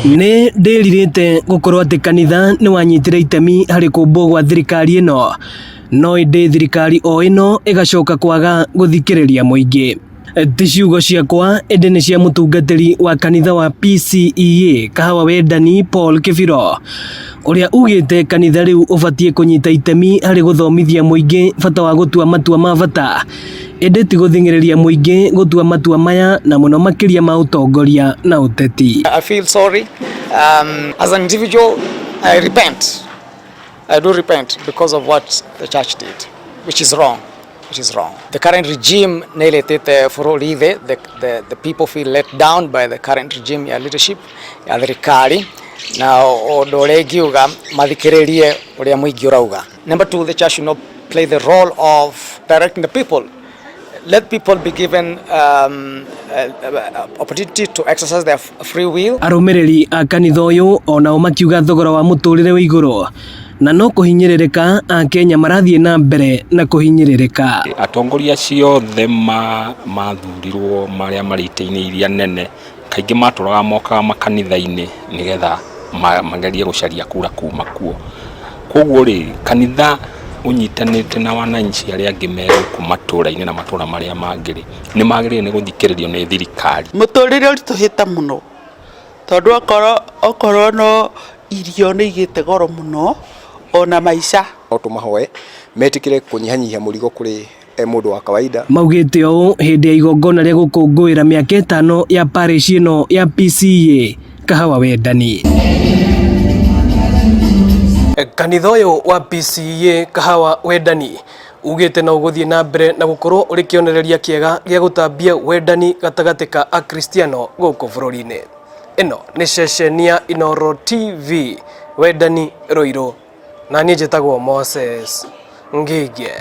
Nĩ ndĩrirĩte gũkorwo atĩ kanitha nĩ wanyitire itemi harĩ kũmbwo gwa thirikari ĩno, no ĩndĩ thirikari o ĩno ĩgacoka kwaga gũthikĩrĩria mũingĩ. Ti ciugo ciakwa ĩndĩ nĩ cia mũtungatĩri wa kanitha wa PCEA Kahawa Wendani Paul Kĩbiro, ũrĩa ugĩte kanitha rĩu ũbatiĩ kũnyita itemi harĩ gũthomithia mũingĩ bata wa gũtua matua ma bata, ĩndĩ ti gũthing'ĩrĩria mũingĩ gũtua matua maya na mũno makĩria ma ũtongoria na ũteti. I feel sorry. As an individual, I repent. I do repent because of what the church did, which is wrong. Which is wrong. The current regime nĩ ĩletete bũrũri thĩ, the people feel let down by the current regime ya leadership ya thirikari, na ũndũ ũrĩa ingiuga mathikĩrĩrie ũrĩa mũingĩ ũrauga. Number two, the church should not play the role of directing the people. Let people be given opportunity to exercise their free will. Arũmĩrĩri a kanitha ũyũ onao makiuga thogora wa mũtũrĩre wĩ igũrũ na no kũhinyĩrĩrĩka Akenya marathiĩ na mbere na kũhinyĩrĩrĩka. Atongoria acio othe mathurirwo marĩa marĩ itĩ-inĩ iria nene kaingĩ matũraga mokaga makanitha-inĩ nĩgetha magerie gũcaria kura kuma kuo. Koguo rĩ, kanitha ũnyitanĩte na wananchi arĩa angĩ me gũkũ matũra-inĩ na matũra marĩa mangĩ rĩ, nĩ magĩrĩire nĩ gũthikĩrĩrio nĩ thirikari. Mũtũrĩre ũritũhĩte mũno tondũ okorwo no irio nĩ igĩte goro mũno ona maica. No tũmahoe metĩkĩre kũnyihanyihia mũrigo kũrĩ mũndũ wa kawaida. Maugĩte ũũ hĩndĩ ya igongona rĩa gũkũngũĩra mĩaka 5 ya parish ĩno ya PCEA Kahawa Wendani. Kanitha ũyũ wa PCEA Kahawa Wendani ugĩte no ũgũthiĩ na mbere na gũkorwo ũrĩ kĩonereria kĩega gĩa gũtambia wendani gatagatĩ ka Akristiano gũkũ bũrũri-inĩ. Ĩno nĩ ceceni ya Inooro TV, Wendani Ruiru, na niĩ njĩtagwo Moses Ngige.